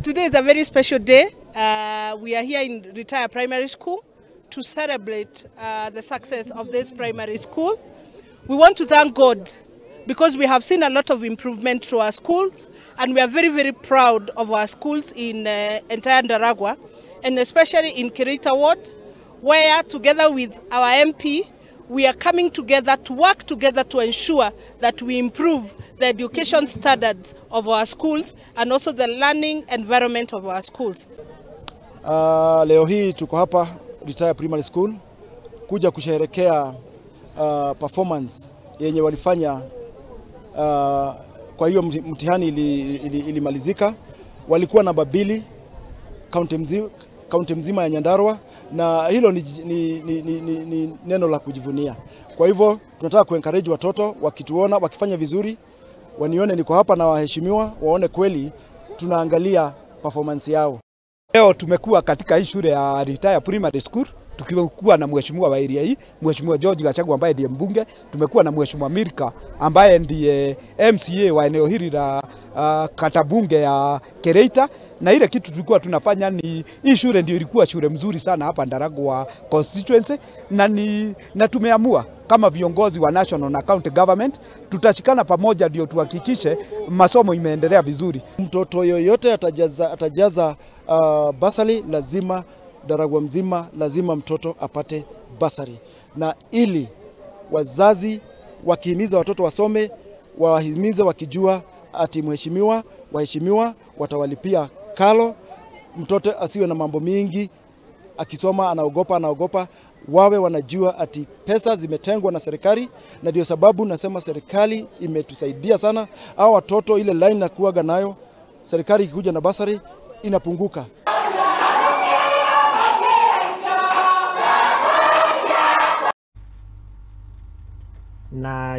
Today is a very special day. We are here in Ritaya Primary School to celebrate the success of this primary school. We want to thank God because we have seen a lot of improvement through our schools, and we are very, very proud of our schools in entire Ndaragwa, and especially in Kereita Ward, where together with our MP, we are coming together to work together to ensure that we improve the education standards of our schools and also the learning environment of our schools. Leo hii tuko hapa Ritaya Primary School kuja kusherehekea performance yenye walifanya kwa hiyo mtihani ilimalizika. Walikuwa namba 2 kaunti mzima ya Nyandarua, na hilo ni neno la kujivunia. Kwa hivyo tunataka kuencourage watoto wakituona wakifanya vizuri, wanione niko hapa na waheshimiwa, waone kweli tunaangalia performance yao. Leo tumekuwa katika hii shule ya Ritaya Primary School tukiwa na mheshimiwa wa area hii, Mheshimiwa George Gachagua ambaye ndiye mbunge, tumekuwa na Mheshimiwa Mirka ambaye ndiye MCA wa eneo hili la kata bunge ya Kereita. Na ile kitu tulikuwa tunafanya ni hii shule ndio ilikuwa shule mzuri sana hapa Ndaragwa constituency, na tumeamua kama viongozi wa national na county government tutashikana pamoja ndio tuhakikishe masomo imeendelea vizuri. Mtoto yoyote atajaza basari, lazima Ndaragwa mzima lazima mtoto apate basari. Na ili wazazi wakihimiza watoto wasome, wahimize wakijua ati mheshimiwa, waheshimiwa watawalipia karo, mtoto asiwe na mambo mingi akisoma anaogopa, wawe wanajua ati pesa zimetengwa na serikali. Na ndio sababu nasema serikali imetusaidia sana. Hao watoto ile line na kuaga nayo, serikali ikikuja na basari inapunguka. Na